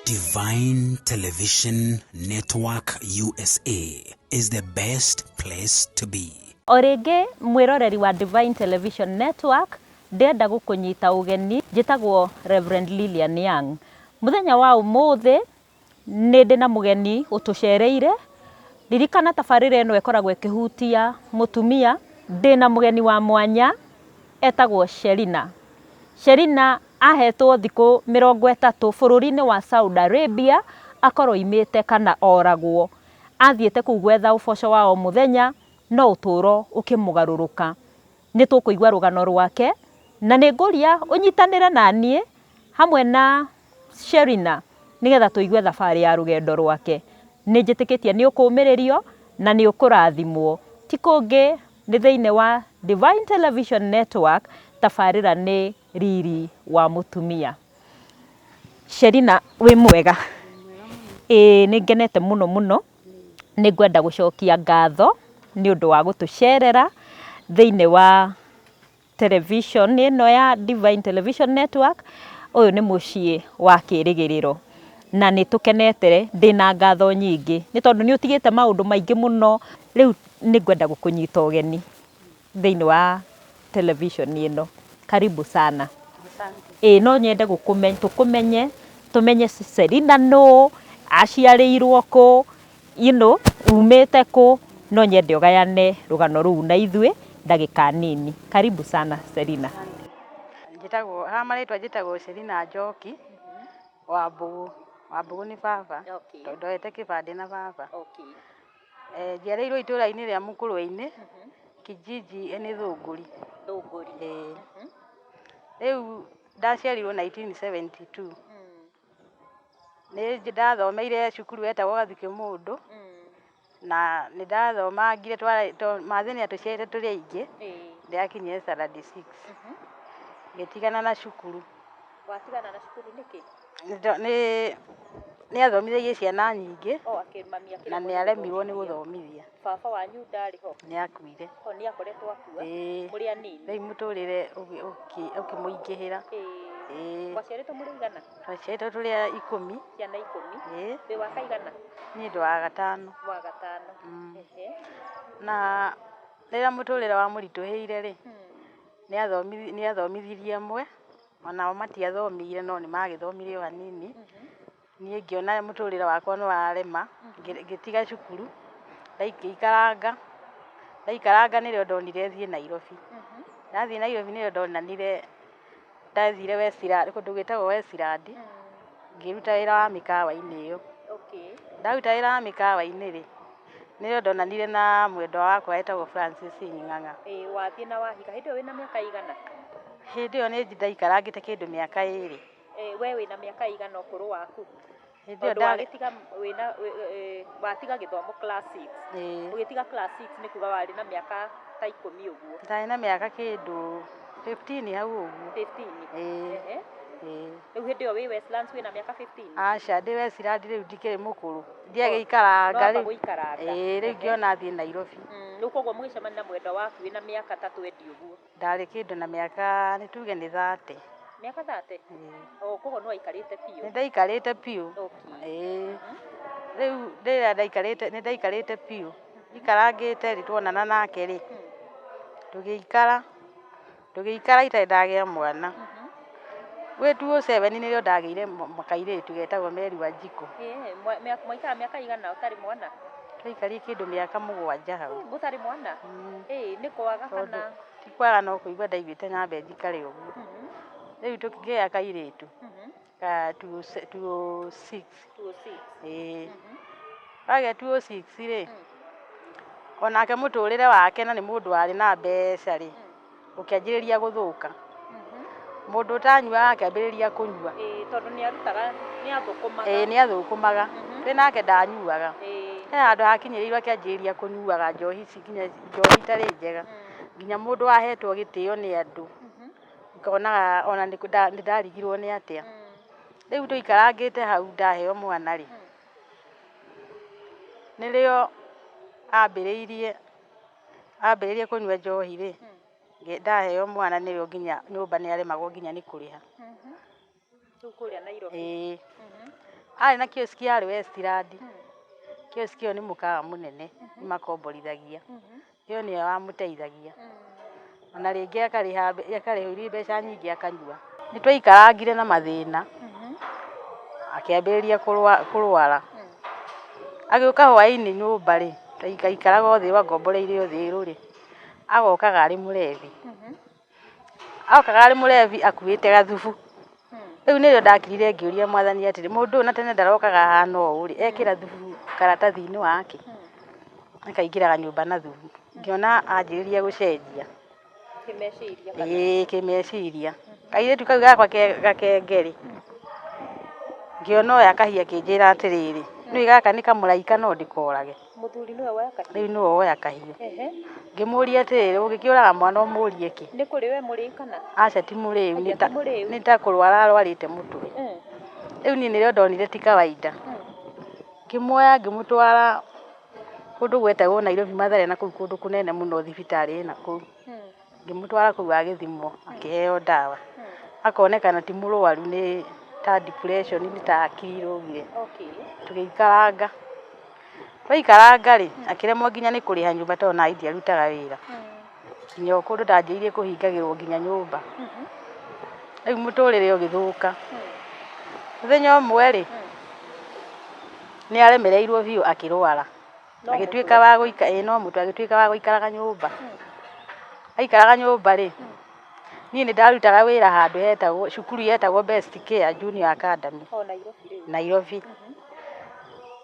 Divine Television Network USA is the best place to be. O rĩngĩ mwĩroreri wa Divine Television Network, ndĩrenda gũkũnyita ũgeni. Njĩtagwo Reverend Lilian Young. Mũthenya wa ũmũthĩ nĩ ndĩ na mũgeni ũtũcereire. Ririkana tabarĩra ĩno ĩkoragwo ĩkĩhutia mũtumia. Ndĩna mũgeni wa mwanya etagwo Sherina. Sherina ahetwo thikũ 30 bũrũri-inĩ wa Saudi Arabia akorwo oimĩte kana oragwo. Athiĩte kũu gwetha ũboco wa o mũthenya no ũtũro ũkĩmũgarũrũka. Nĩ tũkũigua rũgano rwake na nĩ ngũria ũnyitanĩre na niĩ hamwe na Sherina nĩgetha tũigue thabarĩ ya rũgendo rwake. Nĩ njĩtĩkĩtie nĩ ũkũmĩrĩrio na nĩ ũkũrathimwo. Ti kũngĩ nĩ thĩinĩ wa Divine Television Network, tabarĩra nĩ Riri wa Mũtumia. Sherina wĩ mwega? Ĩĩ nĩ ngenete mũno mũno, nĩ ngwenda gũcokia ngatho nĩ ũndũ wa gũtũcerera thĩinĩ wa television ĩno ya Divine Television Network. Ũyũ nĩ mũciĩ wa kĩrĩgĩrĩro na nĩ tũkenete, ndĩna ngatho nyingĩ nĩ tondũ nĩ ũtigĩte maũndũ maingĩ mũno. Rĩu nĩ ngwenda gũkũnyita ũgeni thĩinĩ wa television ĩno. Karibu sana. Ĩĩ no nyende tũkũmenye, tũmenye Selina nũ, aciarĩirwo kũ, umĩte kũ, no nyende ũgayane rũgano rũu na ithuĩ ndagĩka nini. Karibu sana Selina. Njĩtagwo ha marĩtwa, njĩtagwo Selina Njoki wa Mbũgũ. Wa Mbũgũ nĩ baba, tondũ ndoete kĩbandĩ na baba. Njiarĩirwo itũũra-inĩ rĩa Mũkũrwe-inĩ, kijiji nĩ Thũngũri. Thũngũri. Ĩĩ. Rĩu ndaciarirwo 1972. Nĩ ndathomeire cukuru wetagwo Gathukĩ Mũndũ na nĩ ndathomangire, mathĩ nĩ atũciarĩte tũrĩ aingĩ, ndĩrakinyire standard 6 ngĩtigana na cukuru. Watigana na cukuru nĩkĩ? Nĩ athomithagia ciana nyingĩ na nĩ aremirwo nĩ gũthomithia. Baba wanyu ndarĩ ho? Nĩ akuire. O nĩ akoretwo akua? Ĩĩ. Mũrĩ anini? Rĩu mũtũrĩre ũkĩmũingĩhĩra. Ĩĩ. Mwaciarĩtwo mũrĩ aigana? Twaciarĩtwo tũrĩ a 10. Ciana 10? Ĩĩ. Wĩ wa kaigana? Niĩ ndĩ wa gatano. Wa gatano. Na rĩrĩa mũtũrĩre wamũritũhĩire rĩ, nĩ athomithirie amwe, onao matiathomire no nĩ magĩthomire o hanini. Niĩ ngĩona mũtũrĩre wakwa nĩ warema, ngĩtiga cukuru, ngĩikaranga. Ndaikaranga nĩrĩo ndonire thiĩ Nairobi. Ndathiĩ Nairobi nĩrĩo ndonanire, ndathire Westlands, kũndũ gwĩtagwo Westlands, ngĩruta wĩra wa mĩkawa-inĩ ĩyo. Ndaruta wĩra wa mĩkawa-inĩ rĩ, nĩrĩo ndonanire na mwendwa wakwa wetagwo Francis Ng'ang'a. Ĩĩ, wathiĩ na wahika. Hĩndĩ ĩyo wĩna mĩaka ĩigana? Hĩndĩ ĩyo nĩ ndaikarangĩte kĩndũ mĩaka 2. We wĩna mĩaka ĩigana ũkũrũ waku? Hĩndĩ ĩyo Tondũ wagĩtiga wĩna watiga gĩthomo class 6. Ĩĩ. Ũgĩtiga class 6 nĩ kuga warĩ na mĩaka ta 10 ũguo. Ndarĩ na mĩaka kĩndũ 15 hau ũguo. 15? Ĩĩ. Ĩĩ. Rĩu hĩndĩ ĩyo wĩ Westlands wĩna mĩaka 15? Aca, ndĩ Westlands rĩu ndikĩrĩ mũkũrũ. Ndiagĩikaranga Nĩwamba rĩu. gũikaranga. Ĩĩ, rĩu ngĩona thiĩ Nairobi. Rĩu koguo mũgĩcemania na mwendwa waku wĩna mĩaka ta 20 ũguo? Ndarĩ kĩndũ na mĩaka, nĩ tuge nĩ 30. Mĩaka 30? Ĩĩ. O koguo nĩ waikarĩte biũ? Nĩ ndaikarĩte biũ. Ĩĩ. Rĩu rĩrĩa ndaikarĩte, nĩ ndaikarĩte biũ. Ikarangĩte rĩ, tuonana nake rĩ, tũgĩikara, tũgĩikara itarĩ ndagĩa mwana. Gwĩ 2007 nĩrĩo ndagĩire kairĩtu getagwo Mary Wanjikũ. Ĩĩ, mwaikara mĩaka ĩigana ũtarĩ mwana? Twaikarire kĩndũ mĩaka 7 hau. Mũtarĩ mwana? Ĩĩ, nĩ kwaga kana? Ti kwaga, no kũigua ndaiguĩte nyambe njikare ũguo. Rĩu tũkĩgĩa kairĩtu ka 2006. 2006. Ĩĩ. Wagĩa 2006 rĩ, onake mũtũrĩre wake na nĩ mũndũ warĩ na mbeca rĩ, ũkĩanjĩrĩria gũthũka. Mũndũ ũtanyuaga akĩambĩrĩria kũnyua. Ĩĩ, tondũ nĩ arutaga, nĩ athũkũmaga. Ĩĩ, nĩ athũkũmaga. Twĩ nake ndanyuaga. He handũ hakinyĩrĩirwo akĩanjĩrĩria kũnyuaga njohi ici, nginya njohi itarĩ njega. Nginya mũndũ wahetwo gĩtĩo nĩ andũ, ũkonaga ona nĩ ndarigirwo nĩ atĩa. Rĩu tũikarangĩte hau ndaheo mwana rĩ, nĩrĩo ambĩrĩirie kũnyua njohi rĩ, ndaheo mwana nĩrĩo nginya nyũmba nĩ aremagwo nginya nĩ kũrĩha. Rĩu kũrĩa Nairobi. Ĩĩ. Arĩ na kiosk yarĩ Westland. Kiosk ĩyo nĩ mũkawa mũnene, nĩ makomborithagia. Ĩyo nĩyo yamũteithagia. Ona rĩngĩ akarĩha akarĩhwo mbeca nyingĩ akanyua. Nĩ twaikarangire na mathĩna, akĩambĩrĩria kũrwara. Agĩũka hwainĩ nyũmba rĩ, twaikaraga o thĩ angomboreire o thĩ rĩ, agokaga arĩ mũrebi. Okaga arĩ mũrebi akuĩte gathubu. Rĩu nĩrĩo ndakirire ngĩũria mwathani atĩrĩ, mũndũ ũyũ na tene ndarokaga ahana ũũ rĩ, ekĩra thubu karatathi-inĩ wake? Akaingĩraga nyũmba na thubu. Ngĩona anjĩrĩria gũcenjia. Kĩmeciria kana? Ĩĩ kĩmeciria. Kairĩtu kau gakwa gakenge rĩ, ngĩona ũyũ akahia akĩnjĩra atĩrĩrĩ, nĩũĩ gaka nĩ kamũraika no ndĩkorage. Mũthuri nĩwe woya kahiũ? Rĩu nĩwe woya kahiũ. Ngĩmũria atĩrĩrĩ, ũngĩkĩũraga mwana ũmũrie kĩ? Nĩ kũrĩ we mũrĩu kana? Aca ti mũrĩu, Aya, ti mũrĩu. nĩ ta kũrwara arwarĩte mũtwe. Rĩu niĩ nĩrĩo ndonire ti kawaida. Ngĩmuoya ngĩmũtwara kũndũ gwetagwo Nairobi Mathare na kũu kũndũ kũnene mũno thibitarĩ ĩna kũu. Ngĩmũtwara kũu agĩthimwo akĩheo ndawa. Akonekana ti mũrwaru nĩ ta depression nĩ ta hakiri irũgire. Tũgĩikaranga, twaikaranga rĩ, akĩremwo nginya nĩ kũrĩha nyũmba tondũ ona niĩ ndiarutaga wĩra. Nginya o kũndũ ndanjĩrĩirie kũhingagĩrwo nginya nyũmba. Rĩu mũtũrĩre ũgĩthũka. Mũthenya ũmwe rĩ, nĩ aremereirwo biũ akĩrwara. Agĩtuĩka wa gũikara, ĩĩ no mũtwe, agĩtuĩka wa gũikaraga nyũmba. Aikaraga nyũmba rĩ, niĩ nĩ ndarutaga wĩra handũ hetagwo, cukuru yetagwo Best Care Junior Academy. O Nairobi rĩu? Nairobi.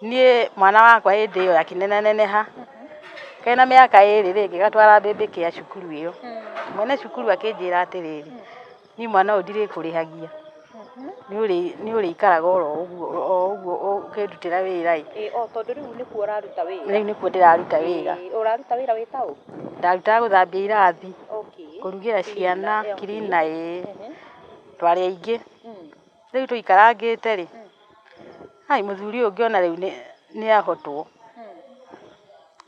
Niĩ mwana wakwa hĩndĩ ĩyo akĩnenaneneha, kena mĩaka ĩrĩ rĩ, ngĩgatwara Baby Care cukuru ĩyo. Mwene cukuru akĩnjĩra atĩrĩrĩ, niĩ mwana ũyũ ndirĩkũrĩhagia, nĩ ũrĩikaraga oro ũguo o ũguo ũkĩndutĩra wĩra ĩ. Ĩĩ o tondũ rĩu nĩkuo ũraruta wĩra. Rĩu nĩkuo ndĩraruta wĩra. Ĩĩ ũraruta wĩra wĩ ta ũ? Ndarutaga gũthambia irathi, kũrugĩra ciana, cleaner ĩĩ, twarĩ aingĩ. Rĩu tũikarangĩte rĩ, ai mũthuri ũyũ ngĩona rĩu nĩ ahotwo.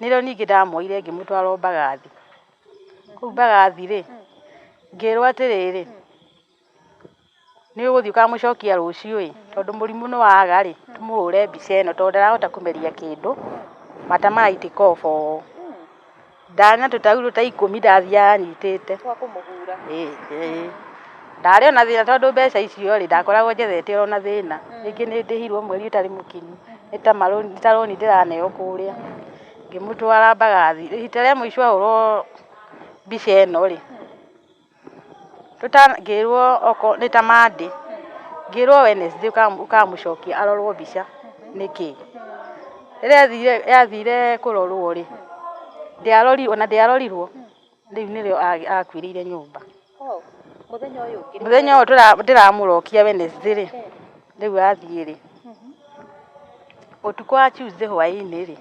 Nĩrĩo ningĩ ndamuoire ngĩmũtwara o Mbagathi. Kũu Mbagathi rĩ, ngĩrwo atĩrĩrĩ, nĩ ũgũthiĩ ũkamũcokia rũciũ ĩ, tondũ mũrimũ nĩ waga rĩ, tũmũhũre mbica ĩno tondũ ndarahota kũmeria kĩndũ, mata maraitĩka o boo. Ndarĩ na tũtaurũ ta ikũmi ndathiaga nyitĩte. Twa kũmũhura. Ĩĩ ĩĩ. Ndarĩ ona thĩna tondũ mbeca icio rĩ, ndakoragwo njethete ona thĩna. Rĩngĩ nĩ ndĩhirwo mweri ũtarĩ mũkinyu, nĩ ta marũni, nĩ ta rũni ndĩraneo kũrĩa. Ngĩmũtwara Mbagathi. Rita rĩa mũico ahũrwo mbica ĩno rĩ, ngĩrwo okorwo nĩ ta Monday, ngĩrwo Wednesday ũkamũcokia arorwo mbica nĩkĩ. Rĩrĩa athire kũrorwo rĩ, ndiarorirwo ona ndiarorirwo, rĩu nĩrĩo akuĩrĩire nyũmba. Mũthenya ũyũ ũngĩ. Mũthenya ũyũ ndĩramũrokia Wednesday rĩ, rĩu athiĩ rĩ, ũtukũ wa Tuesday hwainĩ rĩ,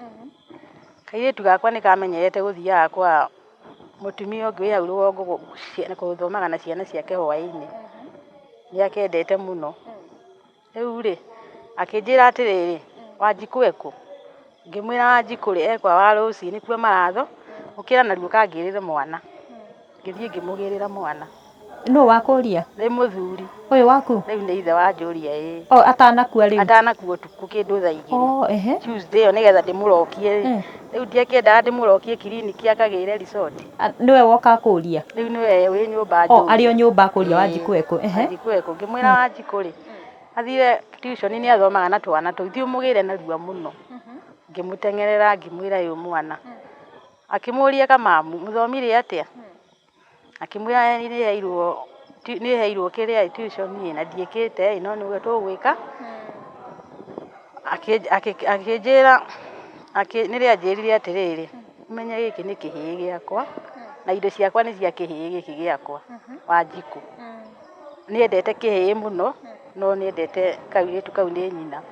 kairĩtu gakwa nĩ kamenyerete gũthiaga kwa mũtumia ũngĩ wĩ hau rũgongo gũthomaga na ciana ciake hwainĩ. Nĩ akendete mũno. Rĩu rĩ, akĩnjĩra atĩrĩrĩ, Wanjikũ e kũ? Ngĩmwĩra Wanjikũ rĩ, e kwa Warũci nĩkuo maratho, ũkĩra narua ũkangĩrĩre mwana. Ngĩthiĩ ngĩmũgĩrĩra mwana. Nũ wakũria? Nĩ mũthuri. Ũyũ waku? Rĩu nĩ ithe wanjũria ĩĩ. O atanakua rĩu? Atanakua ũtukũ kĩndũ thaa igĩrĩ. Oh, ehe. Tuesday ĩyo nĩgetha ndĩmũrokie rĩ. Rĩu ndiakĩendaga ndĩmũrokie kiriniki akagĩre resort. Nĩwe woka akũria? Rĩu nĩwe wĩ nyũmba anjũria. Oh, arĩ o nyũmba akũria Wanjikũ e kũ? Ehe. Wanjikũ e kũ? Ngĩmwĩra Wanjikũ rĩ, athire tuition nĩ athomaga na twana tũu, thiĩ ũmũgĩre narua mũno. Ngĩmũteng'erera ngĩmwĩra ĩ mwana. Akĩmũria kamamu, mũthomire atĩa? Akĩmwĩra nĩ heirwo nĩ heirwo kĩrĩa tuition ĩ na ndiĩkĩte ĩ no nĩguo tũgwĩka. Akĩnjĩra nĩrĩo anjĩrire atĩrĩrĩ, ũmenye gĩkĩ nĩ kĩhĩĩ gĩakwa na indo ciakwa nĩ cia kĩhĩĩ gĩkĩ gĩakwa Wanjikũ. Nĩ endete kĩhĩĩ mũno no nĩ endete kairĩtu kau nĩ nyina.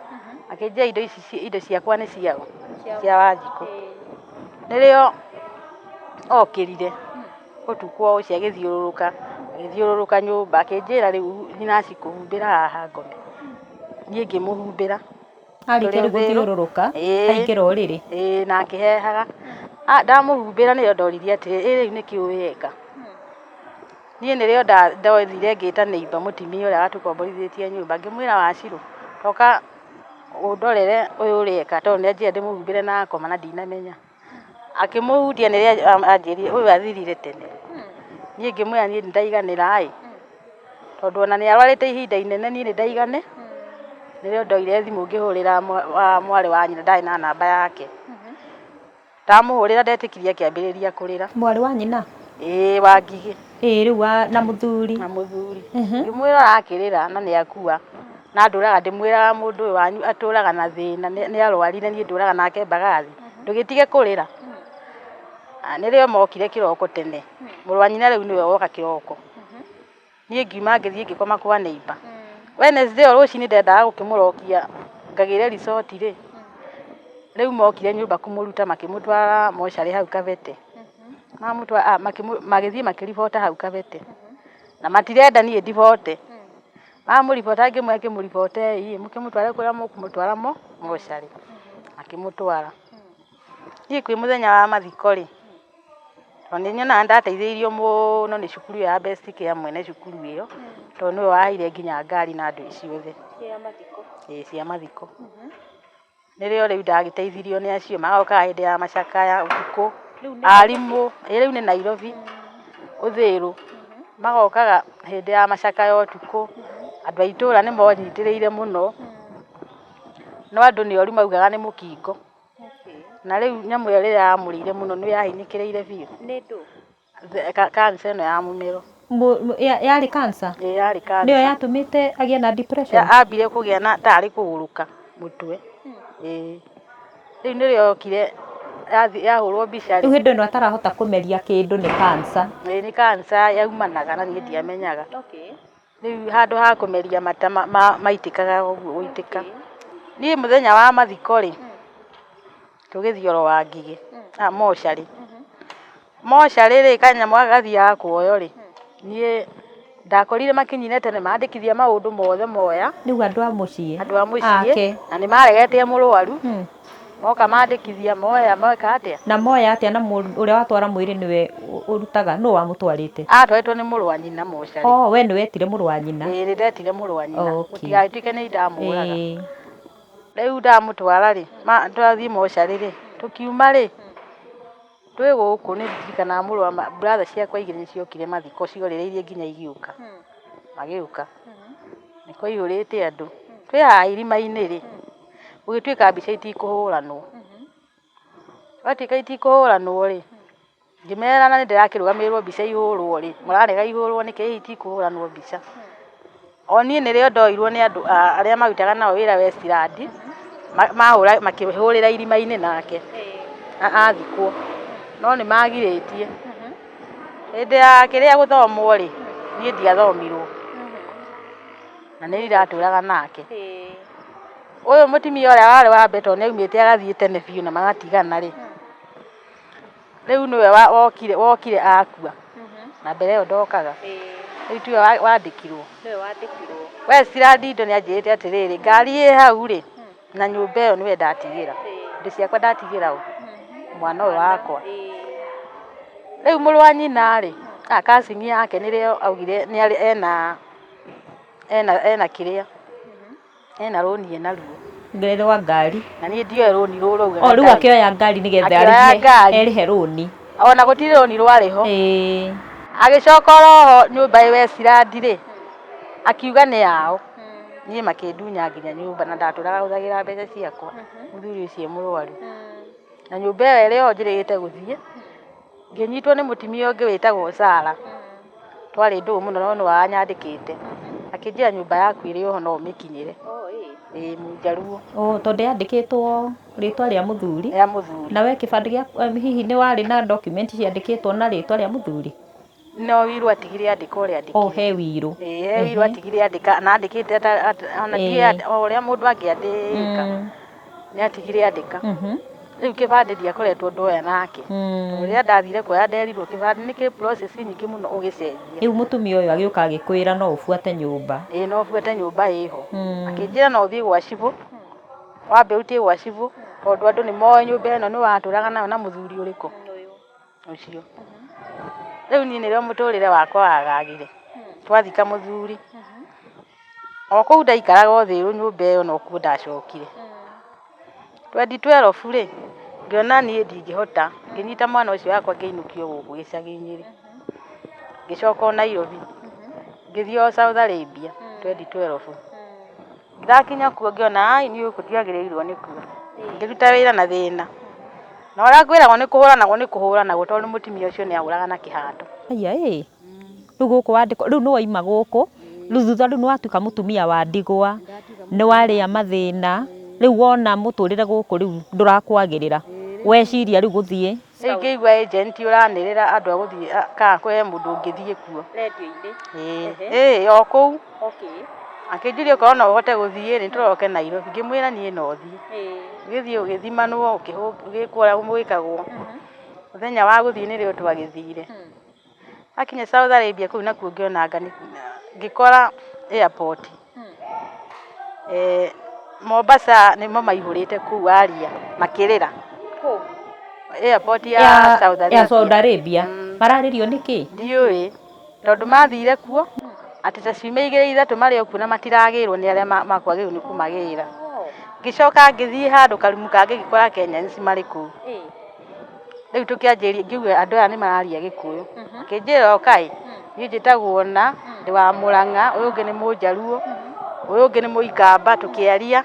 Akĩnjĩra indo ici indo ciakwa nĩ ciaũ? Cia Wanjikũ. Nĩrĩo okĩrire ũtukũ o ũcio agĩthiũrũrũka, agĩthiũrũrũka nyũmba akĩnjĩra rĩu nyina cikũhumbĩra haha ngome. Niĩ ngĩmũhumbĩra. Arĩkia rĩu gũthiũrũrũka, aingĩra ũrĩrĩ. Ĩĩ na akĩhehaga. Ndamũhumbĩra nĩrĩo ndoririe atĩrĩrĩ, ĩ rĩu nĩkĩ weka? Niĩ nĩrĩo ndothire ngĩta neighbour mũtumia ũrĩa watũkomborithĩtie nyũmba, ngĩmwĩra Wacirũ, toka ũndorere ũyũ ũreka tondũ nĩ anjĩra ndĩmũhumbĩre na akoma na ndinamenya. Akĩmũhutia nĩrĩo anjĩrire ũyũ athirire tene. Niĩ ngĩmwĩra niĩ nĩ ndaiganĩra ĩ, tondũ ona nĩ arwarĩte ihinda inene niĩ nĩ ndaigane. Nĩrĩo ndoire thimũ ngĩhũrĩra mwarĩ wa nyina ndarĩ na namba yake. Ndamũhũrĩra ndetĩkirie akĩambĩrĩria kũrĩra. Mwarĩ wa nyina? Ĩĩ wa Ngigĩ. Ĩĩ rĩu wa na mũthuri. Na mũthuri. Ngĩmwĩra arakĩrĩra na nĩ akua. Na ndũraga ndĩmwĩraga mũndũ ũyũ wanyu atũraga na thĩna nĩ arwarire niĩ ndũraga nake Mbagathi. Ndũgĩtige kũrĩra. Nĩrĩo mokire kĩroko tene. Mũrũ wa nyina rĩu nĩwe woka kĩroko. Niĩ ngiuma ngĩthiĩ ngĩkoma kwa neighbour. Wednesday o rũcinĩ ndendaga gũkĩmũrokia ngagĩre resort rĩ, rĩu mokire nyũmba kũmũruta makĩmũtwara mocarĩ hau Kabete. Mamũtwara magĩthiĩ makĩribota hau Kabete. Na matirenda niĩ ndibote. Mamũribota ngĩmwĩra kĩmũribotei ĩ, mũkĩmũtware kũrĩa mũkũmũtwara mocarĩ. Makĩmũtwara. Niĩ kwĩ mũthenya wa mathiko rĩ, Tondũ nĩ nyonaga nĩ ndateithĩrĩirio mũno nĩ cukuru ĩyo ya Best Care mwene cukuru ĩyo, tondũ nĩwe waheire nginya ngari na ndũĩ ciothe. Cia mathiko. Ĩĩ cia mathiko. Nĩrĩo rĩu ndagĩteithirio nĩ acio magokaga hĩndĩ ya macakaya ũtukũ, arimũ, ĩĩ rĩu nĩ Nairobi, Uthiru, magokaga hĩndĩ ya macakaya ũtukũ, andũ a itũra nĩ monyitĩrĩire mũno, no andũ nĩ oru maugaga nĩ mũkingo. Na rĩu nyamũ ĩyo rĩrĩa yamũrĩire mũno nĩ yahinyĩkĩrĩire biũ. Nĩ ndũ? Cancer ĩno ya mũmero. Yarĩ cancer? Ĩĩ yarĩ cancer. Nĩyo yatũmĩte agĩe na depression? Ambire kũgĩa na tarĩ kũgũrũka mũtwe. Ĩĩ. Rĩu nĩrĩo yokire yahũrwo mbica rĩ. Rĩu hĩndĩ ĩno atarahota kũmeria kĩndũ nĩ cancer? Ĩĩ nĩ cancer yaumanaga na niĩ ndiamenyaga. Rĩu handũ ha kũmeria mata maitĩkaga ũguo gũitĩka. Niĩ mũthenya wa mathiko rĩ, tũgĩthiĩ oro wa Ngigĩ, mocarĩ. Mocarĩ rĩ, kanyamũ gaka gathiaga kuoywo rĩ, niĩ ndakorire makinyire tene mandĩkithia maũndũ mothe moya. Rĩu andũ a mũciĩ? Andũ a mũciĩ, na nĩ maregete e mũrwaru. Moka mandĩkithia moya meka atĩa? Na moya atĩa na ũrĩa watwara mwĩrĩ nĩwe ũrutaga? Nũ wamũtwarĩte? Atwarĩtwo nĩ mũrũ wa nyina mocarĩ. Oh, we nĩwe wetire mũrũ wa nyina? Ĩĩ nĩ ndetire mũrũ wa nyina. Gũtigagĩtuĩke nĩ niĩ ndamũraga. Rĩu ndamũtwara rĩ, twathiĩ mocarĩ rĩ, tũkiuma rĩ, Twĩ gũkũ nĩ ndirikanaga mũrũ wa brother ciakwa igĩrĩ nĩ ciokire mathiko ciorĩrĩirie nginya igĩũka, magĩũka. Nĩ kwaihũrĩte andũ. Twĩ haha irima-inĩ rĩ, gũgĩtuĩka mbica itikũhũranwo. Gwatuĩka itikũhũranwo rĩ, ngĩmera na nĩ ndĩrakĩrũgamĩrĩrwo mbica ihũrwo rĩ, mũrarega ihũrwo nĩkĩ ĩ itikũhũranwo mbica. O niĩ nĩrĩo ndoirwo nĩ andũ arĩa marutaga nao wĩra Westland, mahũra makĩhũrĩra irima-inĩ nake athikwo, no nĩ magirĩtie. Hĩndĩ ya kĩrĩa gũthomwo rĩ, niĩ ndiathomirwo, na nĩ niĩ ndatũraga nake. Ũyũ mũtumia ũrĩa warĩ wa mbere tondũ nĩ aumĩte agathiĩ tene biũ na magatigana rĩ, Rĩu nĩwe wokire wokire akua na mbere ĩyo ndokaga. Rĩu tiwe wandĩkirwo. Nĩwe wandĩkirwo. We Ciradindo nĩ anjĩrĩte atĩrĩrĩ, ngari ĩ hau rĩ, na nyũmba ĩyo nĩwe ndatigĩra. Indo ciakwa ndatigĩra ũ? Mwana ũyũ wakwa. Rĩu mũrũ wa nyina rĩ, cousin yake nĩrĩo augire ena ena ena kĩrĩa. Ena rũni ena ruo. Rwa ngari. Na niĩ ndioĩ rũni rũrũ augaga O rĩu ndarĩ. akĩoya ngari nĩgetha Akĩoya arĩhe ngari. erĩhe rũni. Ona gũtirĩ rũni rwarĩ ho. Ĩĩ. Agĩcoka oroho nyũmba ĩ Westland rĩ, akiuga nĩ yao. Niĩ makĩndunya nginya nyũmba na ndatũraga hũthagĩra mbeca ciakwa, mũthuri ũcio e mũrwaru. Na nyũmba ĩyo ĩrĩ ho njĩrĩgĩte gũthiĩ, Ngĩnyitwo nĩ mũtumia ũngĩ wĩtagwo Sarah, twarĩ ndũgũ mũno no nĩwe wanyandĩkĩte, akĩnjĩra nyũmba yaku ĩrĩ oho no ũmĩkinyĩre, ĩĩ mũnjaruo. Oh, tondũ yandĩkĩtwo rĩtwa rĩa mũthuri. Rĩa mũthuri. Na we kĩbandĩ gĩaku hihi nĩ warĩ na document ciandĩkĩtwo na rĩtwa rĩa mũthuri? No will atigire andĩka ũrĩa andĩkire. Oh, he will. Ĩĩ he will atigire andĩka, na andĩkĩte ona ndiũĩ o ũrĩa mũndũ angĩandĩka. Nĩ atigire andĩka. Rĩu kĩbandĩ ndiakoretwo ndoya nake. Tondũ rĩrĩa ndathire kuoya nderirwo kĩbandĩ nĩ kĩ process nyingĩ mũno ũgĩcenjia. Rĩu mũtumia ũyũ agĩũka agĩkwĩra no ũbuate nyũmba. Ĩĩ no buate nyũmba ĩho. Akĩnjĩra no ũthiĩ gwa cibũ, wambe ũthiĩ gwa cibũ, tondũ andũ nĩ moĩ nyũmba ĩno nĩ watũraga nayo na mũthuri ũrĩkũ? Ũcio. Rĩu niĩ nĩrĩo mũtũrĩre wakwa wagagire, twathika mũthuri. O kũu ndaikaraga o Thĩrũ nyũmba ĩyo nokuo ndacokire. 2012 rĩ, ngĩona niĩ ndingĩhota, ngĩnyita mwana ũcio wakwa ngĩinũkio gũkũ gĩcagi Nyĩrĩ. Ngĩcoka o Nairobi, ngĩthiĩ o Saudi Arabia 2012. Ndakinya kuo ngĩona ai niĩ gũkũ ndiagĩrĩirwo nĩ kuo. Ngĩruta wĩra na thĩna. Na ũrĩa ngwĩragwo nĩ kũhũranagwo nĩ kũhũranagwo tondũ mũtumia ũcio nĩ ahũraga na kĩhato. Aya ĩ, rĩu gũkũ wandĩkwo, rĩu nĩ waima gũkũ, rĩu thutha rĩu nĩ watuĩka mũtumia wa ndigwa, nĩ warĩa mathĩna, rĩu wona mũtũrĩre gũkũ rĩu ndũrakwagĩrĩra, weciria rĩu gũthiĩ. Rĩu ngĩigua agent ũranĩrĩra andũ a gũthiĩ kana kwĩ mũndũ ũngĩthiĩ kuo. Rendio-inĩ? Ĩĩ, ĩĩ o kũu. Akĩnjũria okorwo no hote gũthiĩ rĩ, tũroke Nairobi, ngĩmwĩra niĩ no thiĩ. Ũgĩthiĩ ũgĩthimanwo, ũgĩkwo ũrĩa gwĩkagwo. Mũthenya wa gũthiĩ nĩrĩo twagĩthire. Akinya Saudi Arabia kũu nakuo ngĩona anga ngĩkora airport. Mombasa nĩmo maihũrĩte kũu aria makĩrĩra. Airport ya Saudi Arabia. Ya Saudi Arabia. Mararĩrio nĩkĩ? Ndiũĩ, tondũ mathire kuo atĩ ta ciumia igĩrĩ ithatũ marĩ o kuo na matiragĩrwo nĩ arĩa makwagĩrĩirwo nĩ kũmagĩra. Ngĩcoka ngĩthiĩ handũ karumu kangĩ ngĩkora Kenyans marĩ kũu. Rĩu tũkĩanjĩrĩria ngĩigua andũ aya nĩ mararia Gĩkũyũ. Makĩnjĩra ũkai, niĩ njĩtagwo ũna, ndĩ wa Mũrang'a, ũyũ ũngĩ nĩ Mũnjaruo, ũyũ ũngĩ nĩ Mũikamba, tũkĩaria.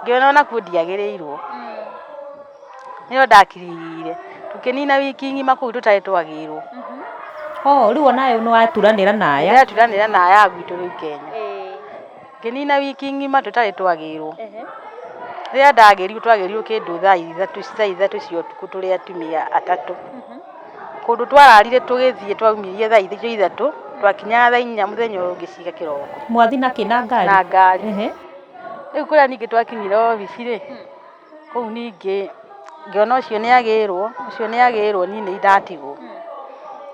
Ngĩona onakuo ndiagĩrĩirwo. Nĩho ndakirire. Tũkĩnina wiki ng'ima kũu tũtarĩ twagĩrwo. Oh, rĩu onawe nĩ waturanĩra na aya. Ndaturanĩra na aya a gwitũ rĩu Kenya. Ngĩnina wiki ng'ima tũtarĩ twagĩrwo. Rĩrĩa ndagĩrirwo twagĩrirwo kĩndũ thaa ithatũ cia ũtukũ tũrĩ atumia atatũ. Kũndũ twararire tũgĩthiĩ twaumirie thaa 3, twakinyaga thaa 4 mũthenya ũyũ ũngĩ ciga kĩroko. Mwathi na kĩ, na ngari? Na ngari. Rĩu kũrĩa ningĩ twakinyire obici rĩ, kũu ningĩ ngĩona ũcio nĩ agĩrwo, ũcio nĩ agĩrwo, niĩ nĩ ndatigwo.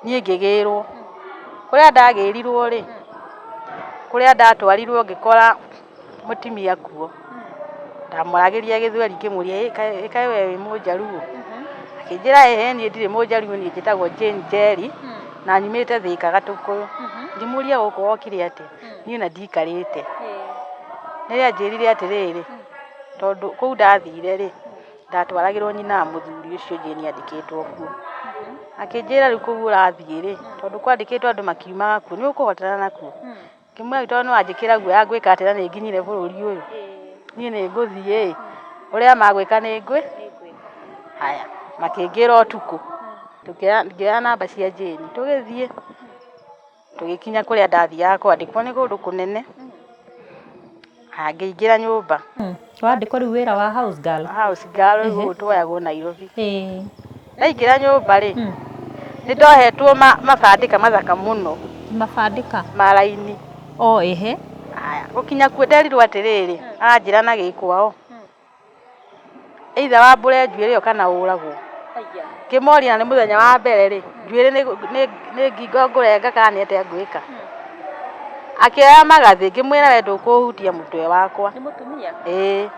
Niĩ ngĩgĩrwo. Kũrĩa ndagĩrirwo rĩ, kũrĩa ndatwarirwo ngĩkora mũtumia kuo. Ndamwaragĩria gĩthweri ngĩmũria, ĩ kaĩ we wĩ mũnjaruo? Akĩnjĩra ĩhĩ niĩ ndirĩ mũnjaruo, niĩ njĩtagwo Jane Njeri na nyumĩte Thĩka Gatũkũyũ. Ngĩmũria gũkũ wokire atĩa? Niĩ ona ndikarĩte. Nĩ anjĩrire atĩrĩrĩ, tondũ kũu ndathire rĩ, ndatwaragĩrwo nyina wa mũthuri ũcio Jane andĩkĩtwo kuo. Akĩnjĩra rĩu kũu ũrathiĩ rĩ, tondũ kwandĩkĩtwo andũ makiumaga kuo, nĩ ũkũhotana nakuo? Ngĩmwĩra rĩu tondũ nĩ wanjĩkĩra guoya ngwĩka atĩa na nĩ nginyire bũrũri ũyũ? Niĩ nĩ ngũthiĩ ĩ, ũrĩa magwĩka nĩ ngwĩ. Haya, makĩngĩra ũtukũ, ngĩoya namba cia Jane, tũgĩthiĩ. Tũgĩkinya kũrĩa ndathiaga kwandĩkwo nĩ kũndũ kũnene, ngĩingĩra nyũmba. Wandĩkwo rĩu wĩra wa house girl? House girl rĩu gũkũ tuoyagwo Nairobi. Ndaingĩra nyũmba rĩ, nĩ ndohetwo mabandĩka mathaka mũno. Mabandĩka? Ma raini. Oh ehe. Haya, gũkinya kuo nderirwo atĩrĩrĩ, aranjĩra na gĩkwao. Either wambũre njuĩrĩ ĩyo kana ũragwo. Ngĩmoria na nĩ mũthenya wa mbere rĩ, njuĩrĩ nĩ ngingo ngũrenga kana nĩ atĩa ngwĩka? Akĩoya magathĩ ngĩmwĩra we ndũkũhutia mũtwe wakwa. Ĩĩ,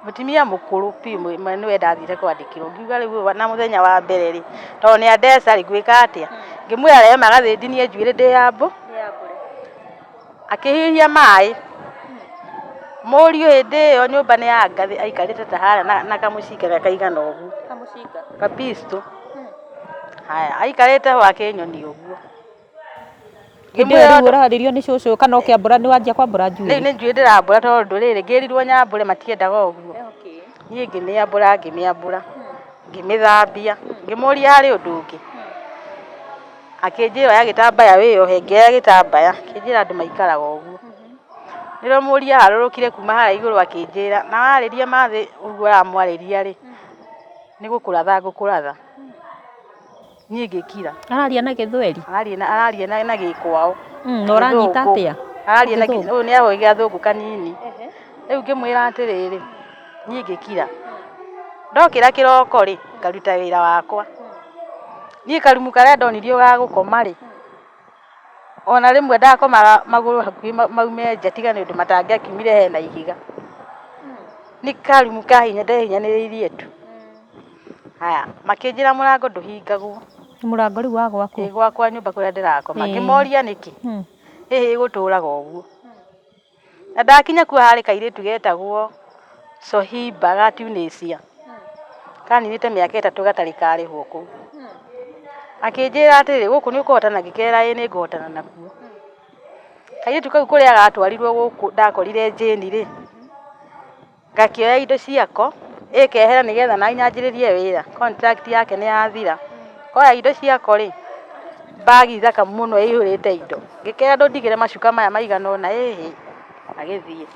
mũtumia mũkũrũ biũ nĩwe ndathire kwandĩkĩrwo. Ngiuga rĩu ũyũ na mũthenya wa mbere rĩ, tondũ nĩ andeca rĩ, ngwĩka atĩa? Ngĩmwĩra rehe magathĩ ndinie njuĩrĩ ndĩyambũ. Akĩhiũhia maĩ, mũriũ hĩndĩ ĩyo nyũmba nĩ ya ngathĩ aikarĩte ta harĩa na kamũcinga kaigana ũguo. Kamũcinga? Ka pistol. Haya, aikarĩte ho akĩnyonia ũguo. Hĩndĩ ĩyo rĩu ũrarĩrio nĩ cũcũ kana ũkĩambũra nĩ wanjia kwambũra njuĩrĩ? Rĩu nĩ njuĩrĩ ndĩrambũra tondũ rĩrĩ ngĩrirwo nyambũre matiendaga ũguo. Niĩ ngĩmĩambũra ngĩmĩambũra, ngĩmĩthambia, ngĩmũria harĩ ũndũ ũngĩ? Akĩnjĩra oya gĩtambaya wĩyohe, ngĩoya gĩtambaya, akĩnjĩra andũ maikaraga ũguo. Nĩrĩo mũriũ aharũrũkire kuma harĩa igũrũ akĩnjĩra, na warĩria mathĩ ũguo ũramwarĩria rĩ, nĩ gũkũratha ngũkũratha. Niĩ ngĩkira. Araria na gĩthweri? Araria na gĩkwao. Na ũranyita atĩa? Araria na ũyũ nĩ ahoĩ gathũngũ kanini. Rĩu ngĩmwĩra atĩrĩrĩ, niĩ ngĩkira. Ndokĩra kĩroko rĩ, ngaruta wĩra wakwa. Niĩ karumu karĩa ndonirio ga gũkoma rĩ, ona rĩmwe ndakomaga magũrũ hakuhĩ maume nja tiga nĩ ũndũ matangĩakiumire hena ihiga. Nĩ karumu ka hinya ndehinyanĩrĩirie tu. Haya, makĩnjĩra mũrango ndũhingagwo. Mũrango rĩu wa gwaku? Ĩ gwakwa nyũmba kũrĩa ndĩrakoma. Ngĩmoria nĩkĩ? Ĩhĩ ĩgũtũraga ũguo. Na ndakinya kuo harĩ kairĩtu getagwo Sohiba ga Tunisia. Kaninĩte mĩaka 3 gatarĩ karĩhwo kũu. Akĩnjĩra atĩrĩrĩ, gũkũ nĩ ũkũhotana? Ngĩkera ĩĩ nĩ ngũhotana nakuo. Kairĩtu kau kũrĩa gatwarirwo gũkũ ndakorire Jane rĩ, Ngakĩoya indo ciako, ĩkehera nĩgetha naniĩ nyanjĩrĩrie wĩra, contract yake nĩ yathira. Koya indo ciako rĩ, bag thaka mũno ĩihũrĩte indo, ngĩkera ndũndigĩre macuka maya maigana ũna, ĩhĩ, agĩthiĩ.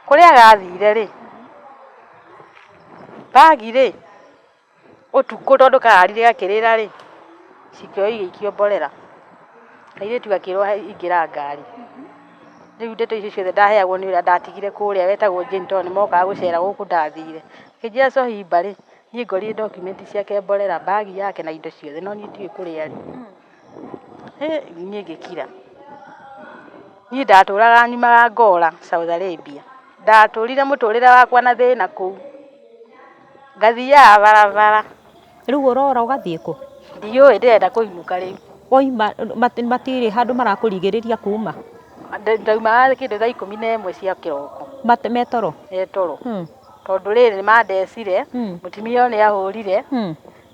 Kũrĩa gathire rĩ, bag rĩ, Ũtukũ tondũ kararire gakĩrĩra rĩ, cikĩoywo igĩikio mborera. Kairĩtu gakĩrwo ingĩra ngari. Rĩu ndeto icio ciothe ndaheagwo nĩ ũrĩa ndatigire kũrĩa wetagwo Jane tondũ nĩ mokaga gũcera gũkũ ndathire. Akĩnjĩra Cohimba rĩ, niĩ ngorire document ciake mborera, bag yake na indo ciothe no niĩ ndiũĩ kũrĩa arĩ. Niĩ ngĩkira. Niĩ ndatũraga nyumaga ngora Saudi Arabia. Ndatũrire mũtũrĩre wakwa na thĩna kũu. Ngathiaga barabara. Rĩu ũrora ũgathiĩ kũ? Ndiũĩ ndĩrenda kũinũka rĩu. Wauma matirĩ handũ marakũrigĩrĩria kuma? Ndaumaga kĩndũ thaa 11 cia kĩroko. Me toro? Me toro. Tondũ rĩrĩ nĩ mandecire, mũtumia ũyũ nĩ ahũrire,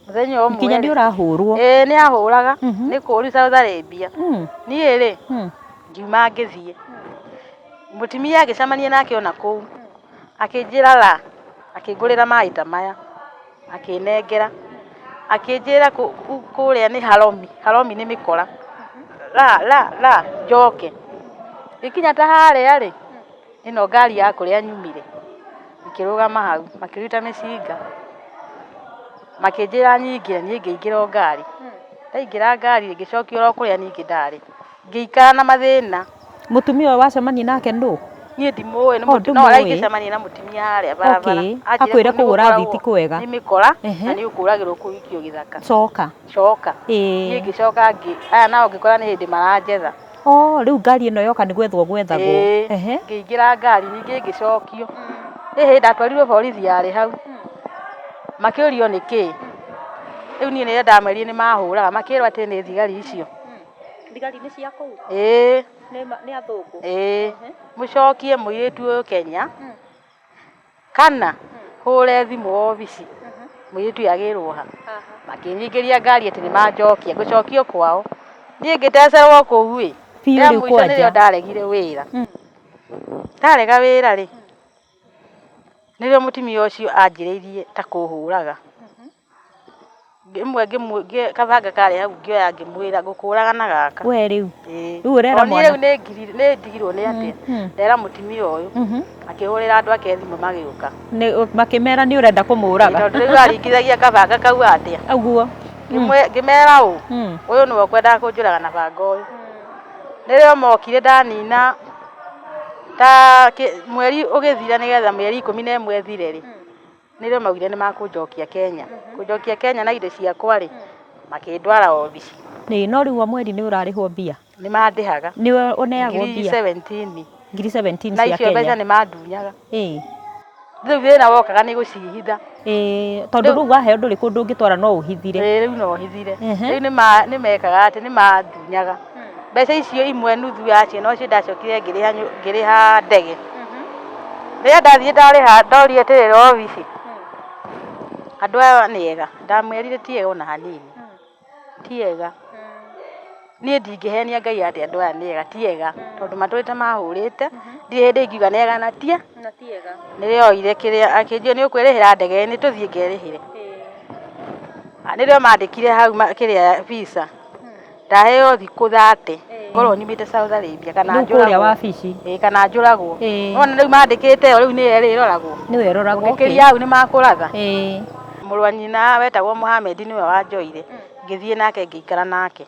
mũthenya ũmwe Nginya nĩ ũrahũrwo? Ĩĩ nĩ ahũraga, nĩ kũũru Saudi Arabia. Niĩ rĩ, ngiuma ngĩthiĩ. Mũtumia ngĩcemania nake ona kũu. Akĩnjĩra la, akĩngũrĩra maĩ ta maya, akĩnengera, akĩnjĩra kũrĩa nĩ haromi, haromi nĩ mĩkora, la la la njoke. Ngĩkinya ta harĩa rĩ, ĩno ngari ya kũrĩa nyumire, ĩkĩrũgama hau, makĩruta mĩcinga, makĩnjĩra nyingĩre, niĩ ngĩingĩra o ngari. Ndaingĩra ngari ngĩcokio oro kũrĩa ningĩ ndarĩ. Ngĩikara na mathĩna. Mũtumia ũyũ wacemania nake nũ? Niĩ ndimũĩ, Oh, no ndũmũĩ. ũrĩa ingĩcemania na mũtumia harĩa barabara. Okay. Anjĩre Akwĩre kũu kũu ũrathiĩ nĩgũkoragwo ti kwega. Nĩ mĩkora Ehe. na nĩ ũkũragĩrwo kũu ikio gĩthaka. Coka. Coka. Ĩĩ. Niĩ ngĩcoka ngĩ, aya nao ngĩkora nĩ hĩndĩ maranjetha. Oh, rĩu ngari ĩno yoka nĩ gwethwo gwethagwo. Ĩĩ. Ehe. Ngĩingĩra ngari ningĩ ngĩcokio. Ĩhĩ ndatwarirwo borithi yarĩ hau. Makĩũrio nĩkĩĩ. Rĩu niĩ nĩrĩo ndamerire nĩ mahũraga, makĩrwo atĩ nĩ thigari icio. Thigari nĩ cia kũu? Ĩĩ. Nĩ athũngũ? Ĩĩ. Mũcokie mũirĩtu ũyũ Kenya, kana hũre thimũ obici, mũirĩtu ũyũ agĩrwo ha? Makĩnyingĩria ngari atĩ nĩ manjokia, ngũcokio kwao. Niĩ ngĩtecerwo kũu ĩ, Biũ rĩa rĩu mũico nĩrĩo kwanja. ndaregire wĩra. Ndarega wĩra rĩ, nĩrĩo mũtumia ũcio anjĩrĩirie ta kũhũraga. Rĩmwe kabanga karĩ hau ngĩoya ngĩmwĩra ngũkũraga na gaka. We rĩu? Ĩĩ. Rĩu ũrera Tondũ niĩ mwana? rĩu nĩ ndigirwo nĩ atĩa, ndera mũtumia ũyũ, akĩhũrĩra andũ ake thimũ magĩũka. Makĩmera nĩ ũrenda kũmũraga? Tondũ rĩu aringithagia kabanga kau atĩa. Ũguo. Ngĩmera ũũ, ũyũ nĩwe ũkwendaga kũnjũraga na banga ũyũ. Nĩrĩo mokire ndanina ta mweri ũgĩthira nĩgetha mĩeri 11 ĩthire rĩ, Nĩrĩo maugire nĩ makũnjokia Kenya. Kũnjokia Kenya na indo ciakwa rĩ, makĩndwara obici. Ĩĩ no rĩu o mweri nĩ ũrarĩhwo mbia? Nĩ mandĩhaga. Nĩwe ũneagwo Ngiri mbia? 17. Ngiri 17 Na cia icio mbeca Kenya. nĩ mandunyaga. Ĩĩ. Rĩu thĩna wokaga nĩ gũcihitha. Ĩĩ tondũ rĩu waheo ndũrĩ kũndũ ũngĩtwara no ũhithire. Ĩĩ rĩu no hithire. Rĩu nĩ mekaga atĩ nĩ mandunyaga. Mbeca icio imwe nuthu yacio nocio ndacokire ngĩrĩha ndege. Rĩrĩa ndathiĩ ndarĩha ndorio atĩrĩrĩ obici, andũ aya nĩ ega, ndamerire ti ega ona hanini, ti ega. Niĩ ndingĩhenia Ngai atĩ andũ aya nĩ ega, ti ega, tondũ matũrĩte mahũrĩte, ndirĩ hĩndĩ ingiuga nĩ ega na ti ega. Nĩrĩo oire kĩrĩa akĩnjĩra nĩ ũkwĩrĩhĩra ndege, nĩ tũthiĩ ngerĩhĩre. Nĩrĩo mandĩkire hau kĩrĩa visa. Ndaheo thikũ 30 ngorwo nyumĩte Saudi Arabia kana Rĩu kũrĩa njũragwo. wabici. Ĩĩ kana njũragwo. Ĩĩ. Wona rĩu mandĩkĩte ĩyo rĩu nĩyo ĩrĩroragwo. Nĩwe ĩroragwo. Ũngĩkĩria hau nĩ makũratha. Ĩĩ. Mũrũ wa nyina wetagwo Mohamed nĩwe wanjoire. Ngĩthiĩ nake ngĩikara nake.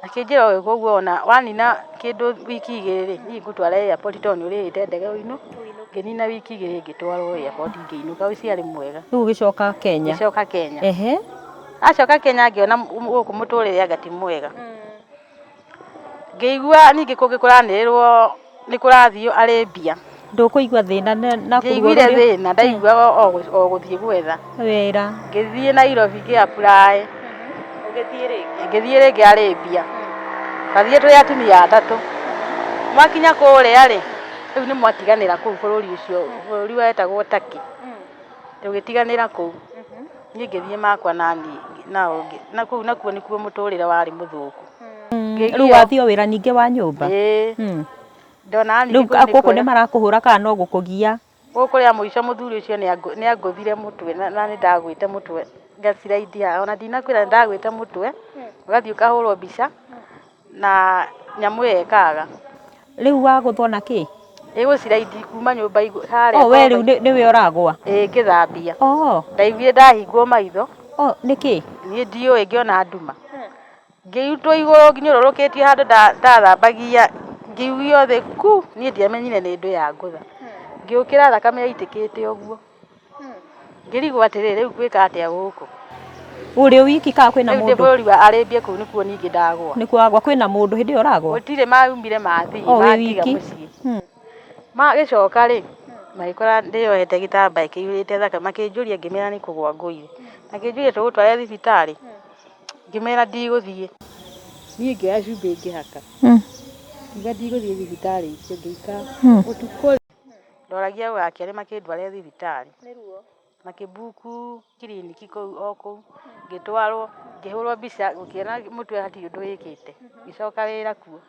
Akĩnjĩra ũguo ũguo ona wanina kĩndũ wiki 2 rĩ, niĩ ngũtwara airport tondũ nĩ ũrĩhĩte ndege ũinũke. Ngĩnina wiki 2 ngĩtwarwo airport ngĩinũka ũcio arĩ mwega. Rĩu ũgĩcoka Kenya. Ngĩcoka Kenya. Ehe. Acoka Kenya ngĩona gũkũ mũtũrĩre anga ti mwega. Ngĩigua ningĩ kũngĩ kũranĩrĩrwo nĩ kũrathiĩ Arabia. Ndũkũigua thĩna na kũrugwo Ndiaiguire thĩna, ndaiguaga o gũthiĩ gwetha. Wĩra. Ngĩthiĩ Nairobi ngĩ apply. Ũgĩthiĩ rĩngĩ? Ngĩthiĩ rĩngĩ Arabia. Twathiĩ tũrĩ atumia atatũ. Mwakinya kũrĩa rĩ, rĩu nĩ mwatiganĩra kũu bũrũri ũcio, bũrũri wetagwo Turkey. Tũgĩtiganĩra kũu. Niĩ ngĩthiĩ makwa na niĩ nao na kũu nakuo nĩkuo mũtũrĩre warĩ mũthũku. Rĩu wathiĩ o wĩra ningĩ wa nyũmba? Ĩĩ. Ndona Rĩu gũkũ nĩ marakũhũra kana no gũkũgia? Gũkũ rĩa mũico mũthuri ũcio nĩ angũthire mũtwe na nĩ ndagwĩte mũtwe ngaciraidi haha, ona ndinakwĩra nĩ ndagwĩte mũtwe, ũgathiĩ ũkahũrwo mbica na nyamũ ĩyo ĩkaga. Rĩu wagũthwo na kĩ? Ĩgũciraidi kuma nyũmba igũrũ harĩa. Oh, we rĩu nĩwe ũragwa? Ĩĩ ngĩthambia. Oh. Ndaiguire ndahingwo maitho. Oh, nĩkĩ? Niĩ ndiũĩ ngĩona nduma. Ngĩrutwo igũrũ ngĩnyũrũrũkĩtio handũ ndathambagia, ngĩigua thĩ ku, niĩ ndiamenyire nĩ ndũ yangũtha. Ngĩũkĩra thakame yaitĩkĩte ũguo. Ngĩrigwo atĩrĩrĩ, rĩu ngwĩka atĩa gũkũ? Ũrĩ wiki kana kwĩna Rĩu ndĩ mũndũ? bũrũri wa Arabia kũu nĩkuo ningĩ ndagũa. Nĩkuo wagũa, kwĩna mũndũ hĩndĩ ĩyo ũragũa? Gũtirĩ maumire mathiĩ Oh, wĩ mandiga wiki? mũciĩ. Magĩcoka rĩ, magĩkora ndĩyohete gĩtambaya kĩihũrĩte thakame, makĩnjũria ngĩmera nĩ kũgũa ngũire. Makĩnjũria tũgũtware thibitarĩ? Ngĩmera ndigũthiĩ. Niĩ ngĩoya cumbĩ ngĩhaka. Ngiuga ndigũthiĩ thibitarĩ icio ngĩikara. Ũtukũ ndoragia gũgakĩa rĩ makĩndwara thibitarĩ. Makĩ book kiriniki kũu o kũu, ngĩtwarwo, ngĩhũrwo mbica ngĩona mũtwe hatirĩ ũndũ wĩkĩte, ngĩcoka wĩra kuo.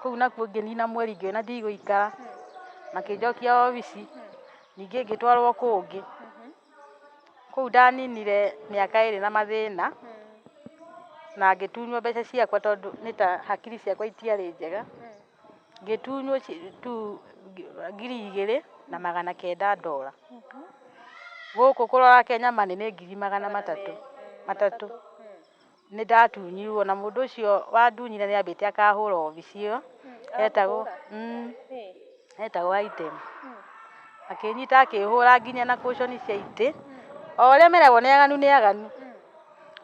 Kũu nakuo ngĩnina mweri ngĩona ndigũikara, makĩnjokia obici, ningĩ ngĩtwarwo kũngĩ. Kũu ndaninire mĩaka ĩrĩ na mathĩna, na ngĩtunywo mbeca ciakwa tondũ nĩ ta hakiri ciakwa itiarĩ njega. Ngĩtunywo 2,900 ndora. Gũkũ kũrora Kenya money nĩ ngiri magana matatũ, matatũ. Nĩ ndatunyirwo na mũndũ ũcio wandunyire nĩ ambĩte akahũra obici ĩyo, etagwo etagwo Item. Akĩnyita akĩhũra nginya na cushion cia itĩ, o ũrĩa meragwo nĩ aganu nĩ aganu.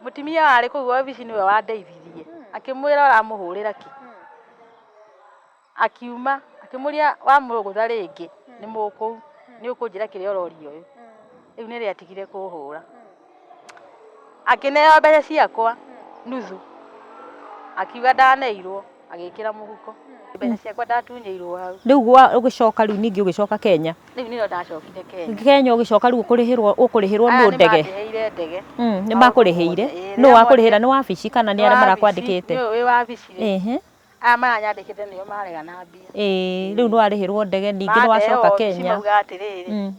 Mũtumia warĩ kũu obici nĩwe wandeithirie, akĩmwĩra ũramũhũrĩra kĩ? Akiuma, akĩmũria wamũgũtha rĩngĩ nĩ mũkũu, nĩ ũkũnjĩra kĩrĩa ũroria ũyũ. Rĩu nĩrĩo atigire kũhũra. Akĩneo mbeca ciakwa nuthu, akiuga ndaneirwo, agĩkĩra mũhuko. Mbeca ciakwa ndatunyĩirwo hau. Rĩu ũgĩcoka rĩu ningĩ ũgĩcoka Kenya? Rĩu nĩrĩo ndacokire Kenya. Kenya ũgĩcoka rĩu ũkũrĩhĩrwo ũkũrĩhĩrwo Aya nũ nĩ ndege? mandĩhĩire ndege. Nĩ makũrĩhĩire? Nũ wakũrĩhĩra nĩ wabici kana nĩ arĩa marakwandĩkĩte? Nĩ wĩ wabici rĩ. Aya maranyandĩkĩte nĩo marega na mbia. Ĩĩ, rĩu nĩ warĩhĩrwo ndege ningĩ nĩ wacoka Kenya. Mauga atĩrĩrĩ,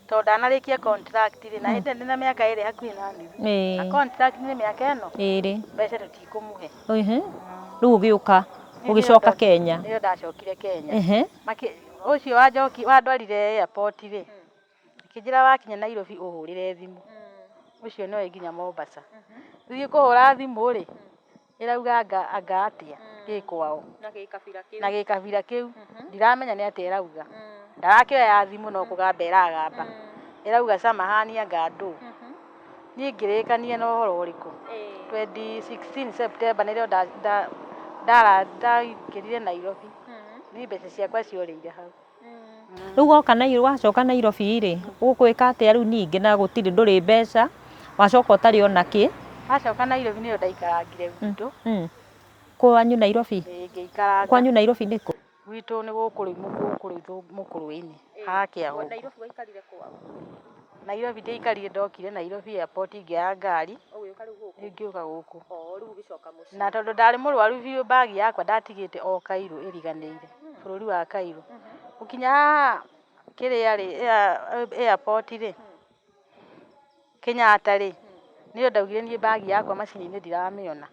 tondũ ndanarĩkia contract rĩ, na hĩndĩ ĩyo ndĩna mĩaka ĩrĩ hakuhĩ na nuthu. Na contract nĩ mĩaka ĩno? Ĩrĩ. Mbeca tũtikũmũhe. Rĩu ũgĩũka, ũgĩcoka Kenya. Nĩrĩo ndacokire Kenya. Ũcio wanjoki wandwarire airport rĩ, akĩnjĩra wakinya Nairobi ũhũrĩre thimũ. Ũcio nĩoĩ nginya Mombasa. Thiĩ kũhũra thimũ rĩ, ĩrauga anga anga atĩa gĩ kwao. Na gĩkabira kĩu. Ndiramenya nĩ atĩa ĩrauga. Ndarakĩoya thimũ no kũgamba ĩragamba. Ĩrauga samahani anga ndũ. Niĩ ngĩrĩkania na ũhoro ũrĩkũ? 2016 September nĩrĩo ndaingĩrire Nairobi. Niĩ mbeca ciakwa ciorĩire hau. Rĩu woka wacoka Nairobi rĩ, ũgwĩka atĩa rĩu ningĩ na gũtirĩ ndũrĩ mbeca, wacoka ũtarĩ ona kĩ? Ndacoka Nairobi nĩrĩo ndaikarangire gwitũ. Kwanyu Nairobi? Ĩĩ ngĩikaranga. Kwanyu Nairobi nĩ kũ? Gwitũ nĩ gũkũ rĩu gũkũ rĩu Mũkũrwe-inĩ, haha Kĩahũngũ. Nairobi waikarire kũ? Nairobi ndiaikarire ndokire Nairobi airport ngĩoya ngari, Ũgĩũka rĩu gũkũ? ngĩũka gũkũ. Oh, rĩu ũgĩcoka mũciĩ. Na tondũ ndarĩ mũrwaru biũ bag yakwa ndatigĩte o Cairo ĩriganĩire, bũrũri wa Cairo. Gũkinya haha kĩrĩa rĩ, airport rĩ, Kenyatta rĩ, nĩyo ndaugire niĩ bag yakwa macini-inĩ ndiramĩona.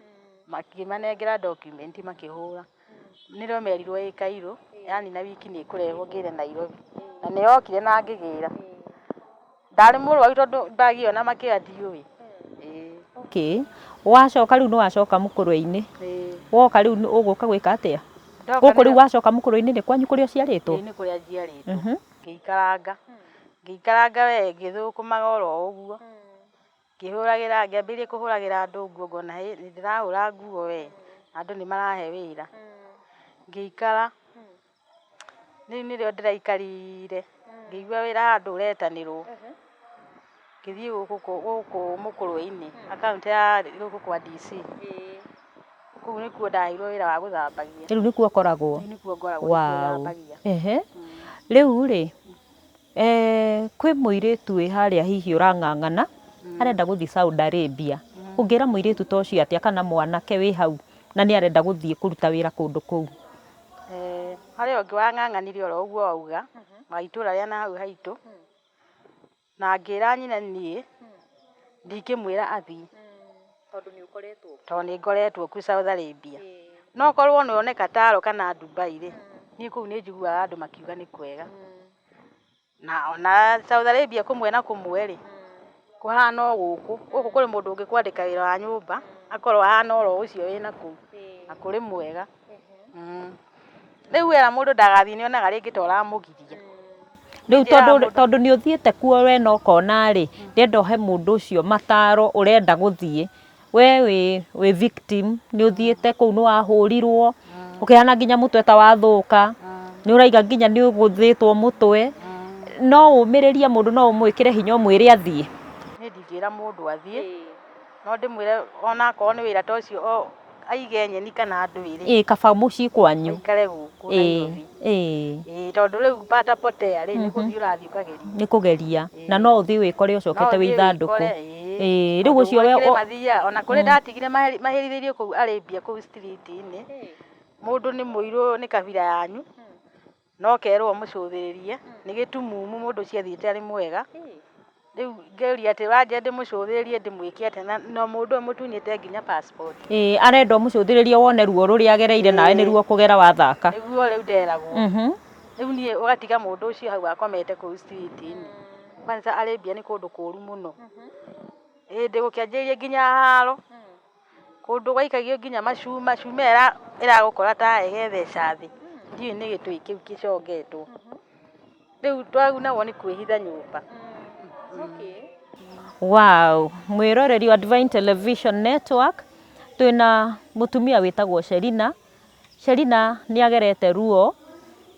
Makĩmanengera document makĩhũra. Nĩrĩo merirwo ĩ Cairo, yanina wiki nĩ ĩkũrehwo ngĩre Nairobi. Na nĩ yokire na ngĩgĩra. Ndarĩ mũrwaru tondũ bag ĩyo na makĩoya ndiũĩ. Ĩĩ. Okay. Wacoka rĩu nĩ wacoka Mũkũrwe-inĩ. Ĩĩ. Woka rĩu ũgũka gwĩka atĩa? Gũkũ rĩu wacoka Mũkũrwe-inĩ nĩ kwanyu kũrĩa ũciarĩtwo? Ĩĩ nĩ kũrĩa njiarĩtwo. Ngĩikaranga. Ngĩikaranga we ngĩthũkũmaga oro ũguo. Ngĩhũragĩra, ngĩambĩrĩria kũhũragĩra andũ nguo ngona hĩ nĩ ndĩrahũra nguo we, andũ nĩ marahe wĩra. Ngĩikara, rĩu nĩrĩo ndĩraikarire, ngĩigua wĩra handũ ũretanĩrwo. Ngĩthiĩ gũkũ Mũkũrwe-inĩ, akaunti ya gũkũ kwa DC. Kũu nĩkuo ndaheirwo wĩra wa gũthambagia. Rĩu nĩkuo ũkoragwo? Rĩu nĩkuo ngoragwo, nĩkuo thambagia. Ehe. Rĩu rĩ, kwĩ mũirĩtu wĩ harĩa hihi ũrang'ang'ana, arenda gũthiĩ Saudi Arabia. Ũngĩra mũirĩtu ta ũcio atĩa kana mwanake wĩ hau na nĩ arenda gũthiĩ kũruta wĩra kũndũ kũu? Harĩ ũngĩ wang'ang'anire oro ũguo wauga, wa itũra rĩa nahau haitũ, na ngĩra nyina niĩ, ndingĩmwĩra athiĩ. Tondũ nĩ ũkoretwo. Tondũ nĩ ngoretwo kũu Saudi Arabia. No korwo nĩ one Qatar kana Dubai rĩ, niĩ kũu nĩ njiguaga andũ makiuga nĩ kwega. Na ona Saudi Arabia kũmwe na kũmwe rĩ, kũhana o gũkũ. Gũkũ kũrĩ mũndũ ũngĩkwandĩka wĩra wa nyũmba, akorwo ahana oro ũcio wĩna kũu, na kũrĩ mwega. Rĩu wera mũndũ ndagathiĩ nĩ onaga rĩngĩ ta ũramũgiria. Rĩu tondũ nĩ ũthiĩte kuo we na ũkona rĩ, ndĩrenda ũhe mũndũ ũcio mataro ũrenda gũthiĩ. We wĩ victim, nĩ ũthiĩte kũu nĩ wahũrirwo, ũkĩhana nginya mũtwe ta wathũka, nĩ ũraiga nginya nĩ ũgũthĩtwo mũtwe. No ũmĩrĩrie mũndũ, no ũmwĩkĩre hinya ũmwĩre athiĩ? Niĩ ndingĩra mũndũ athiĩ, no ndĩmwĩre ona akorwo nĩ wĩra ta ũcio aige nyeni kana ndwĩrĩ. Ĩĩ kaba mũciĩ kwanyu. Aikare gũkũ Nairobi. Ĩĩ tondũ rĩu pata potea rĩ, nĩ gũthiĩ ũrathiĩ ũkageria. Nĩ kũgeria. Na no ũthiĩ wĩkore ũcokete wĩ ithandũkũ. Ĩĩ rĩu ũcio we mathiaga ona kũrĩ ndatigire maherithĩirio kũu Arabia kũu street-inĩ. Mũndũ nĩ mũirũ nĩ kabira yanyu, no kerwo ũmũcũthĩrĩrie, nĩ gĩtumumu mũndũ ũcio athiĩte arĩ mwega. Rĩu ngĩũria atĩ ũranjĩra ndĩmũcũthĩrĩrie ndĩmwĩke atĩa na mũndũ ũyũ mũtunyĩte nginya passport. Ĩĩ arenda ũmũcũthĩrĩrie wone ruo rũrĩa agereire nawe nĩruo ũkũgera wathaka. Nĩguo rĩu nderagwo. Rĩu niĩ ũgatiga mũndũ ũcio hau akomete kũu street-inĩ. Kwanza Arabia nĩ kũndũ kũru mũno. Ĩndĩ gũkĩanjĩrĩria nginya haro. Kũndũ gwaikagio nginya macuma, cuma ĩragũkora ta ĩgetheca thĩ. Ndiũĩ nĩ gĩtũi kĩu gĩcongetwo. Rĩu twagunagwo nĩ kwĩhitha nyũmba. Wow, mwĩroreri wa Divine Television Network, twĩna mũtumia wĩtagwo Sherina. Sherina nĩ agerete ruo,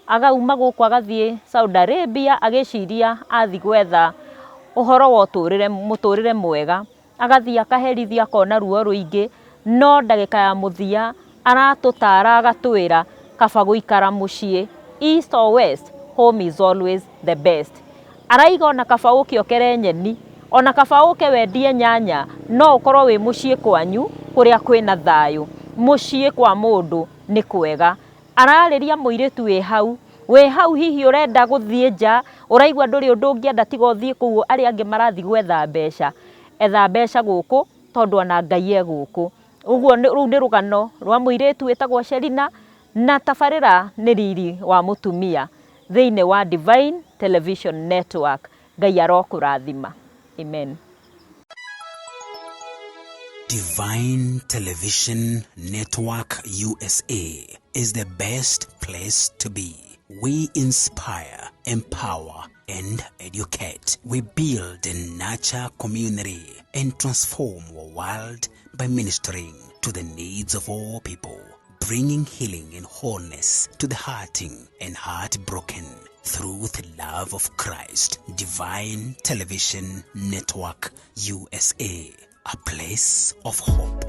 agauma gũkũ agathiĩ Saudi Arabia agĩciria athiĩ gwetha ũhoro wa ũtũrĩre, mũtũrĩre mwega. Agathiĩ akaherithio akona ruo rũingĩ, no ndagĩka ya mũthia aratũtara agatwĩra kaba gũikara mũciĩ, east or west, home is always the best. Araiga ona kaba ũke ũkere nyeni, ona kaba ũke wendie nyanya, no ũkorwo wĩ mũciĩ kwanyu kũrĩa kwĩna thayũ. Mũciĩ kwa mũndũ nĩ kwega. Ararĩria mũirĩtu wĩ hau, wĩ hau hihi ũrenda gũthiĩ nja, ũraigua ndũrĩ ũndũ ũngĩenda tiga ũthiĩ kũu arĩa angĩ marathiĩ gwetha mbeca. Etha mbeca gũkũ tondũ ona Ngai e gũkũ. Ũguo rũu nĩ rũgano rwa mũirĩtu wĩtagwo Sherina na tabarĩra nĩ riri wa mũtumia thĩinĩ wa Divine Television Network. Ngai arokũrathima. Amen. Divine Television Network USA is the best place to be. We inspire, empower, and educate. We build and nurture community and transform our world by ministering to the needs of all people, bringing healing and wholeness to the hurting and heartbroken through the love of Christ. Divine Television Network USA, a place of hope.